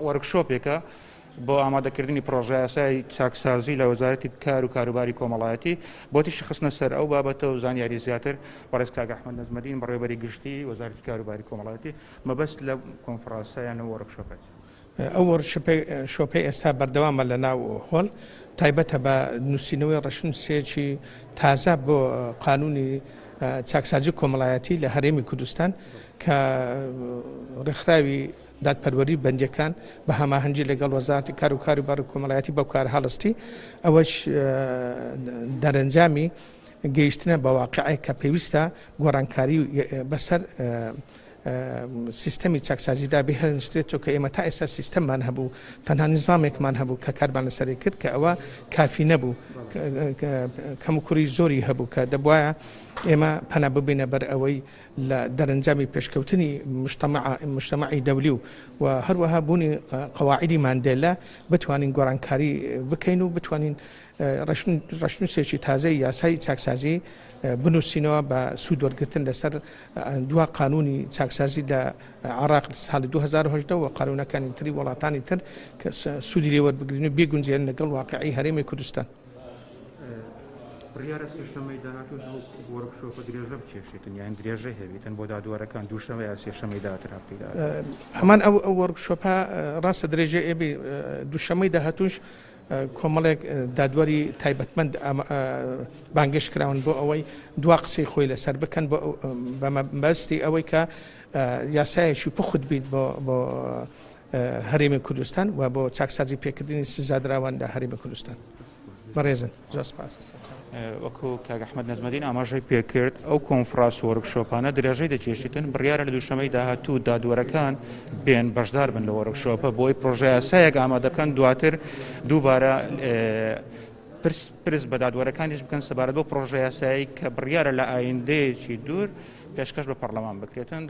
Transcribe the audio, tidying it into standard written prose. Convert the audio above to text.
وۆرکشۆپێکە بۆ ئامادەکردنی پڕۆژەیاسای چاکسازی لە وەزارەتی کار و کاروباری کۆمەڵایەتی بۆ تیشک خستنە سەر ئەو بابەتە و زانیاری زیاتر بەڕێز کاک ئەحمەد نەجمەدین بەڕێوەبەری گشتی وەزارەتی کاروباری کۆمەڵایەتی مەبەست لە کۆنفرانسە یان وۆرکشۆپە چییە؟ ئەو وۆرکشۆپەی ئێستا بەردەوامە لە ناو هۆڵ تایبەتە بە نووسینەوەی ڕەشنووسێکی تازە بۆ قانونی چاکسازی کۆمەڵایەتی لە هەرێمی کوردستان کە ڕێکخراوی دادپەروەری بەندیەکان بە هەماهەنگی لەگەڵ وەزارەتی کار و کاروباری کۆمەڵایەتی بەو کارە هەڵستی، ئەوەش دەرەنجامی گەیشتنە بە واقیعێک کە پێویستە گۆڕانکاری بەسەر سیستەمی چاکسازیدا بهێنرێت، چونکە ئێمە تا ئێستا سیستەممان هەبوو، تەنها نیزامێکمان هەبوو کە کارمان لەسەری کرد کە ئەوە کافی نەبوو، کەموکوڕی زۆری هەبوو کە دەبوایە ئێمە پەنا ببینە بەر ئەوەی لە دەرەنجامی پێشکەوتنی مجتەمەعی دەولی و و هەروەها بوونی قەواعیدی ماندێلا بتوانین گۆڕانکاری بکەین و بتوانین ڕەشنووسێکی تازەی یاسای چاکسازی بنووسینەوە بە سوود وەرگرتن لەسەر دوا قانونی چاکسازی لە عێراق ساڵی 2018 و قانونەکانی تری وڵاتانی تر کە سوودی لێ وەربگرین و بیگونجێن لەگەڵ واقعی هەرێمی کوردستان. بڕیارە سێشەممەی داهاتووش ئەو وۆرکشۆپە درێژە بکێشێتن یان درێژەی هەبێتن بۆ دادوەرەکان دووشەممە یا سێشەممەی داهاتوو هەفتەی داهاتوو؟ هەمان ئەو ئەو وۆرکشۆپە ڕاستە درێژەی ئەبی دووشەممەی داهاتووش کۆمەڵێک دادوەری تایبەتمەند بانگێشت کراون بۆ ئەوەی دوا قسەی خۆی لەسەر بکەن بۆ بە مەبەستی ئەوەی کە یاسایەکی پوخت بیت بۆ بۆ هەرێمی کوردستان و بۆ چاکسازی پێکردنی سزادراوان لە هەرێمی کوردستان. بەڕێزن زۆر سپاس. وەکو کاک ئەحمەد نەجمەدین ئاماژەی پێکرد ئەو کۆنفراس و وۆرکشۆپانە درێژەی دەکێشیتن بڕیارە لە دووشەمەی داهاتوو دادوەرەکان بێن بەشدار بن لە وۆرکشۆپە بۆی پرۆژەیاسایەک ئامادە بکەن دواتر دووبارە پرس پرس بە دادوەرەکانیش بکەن سەبارەت بۆ پرۆژەیاسایی کە بڕیارە لە ئایندەیەکی دوور پێشکەش بە پەرلەمان بکرێتن.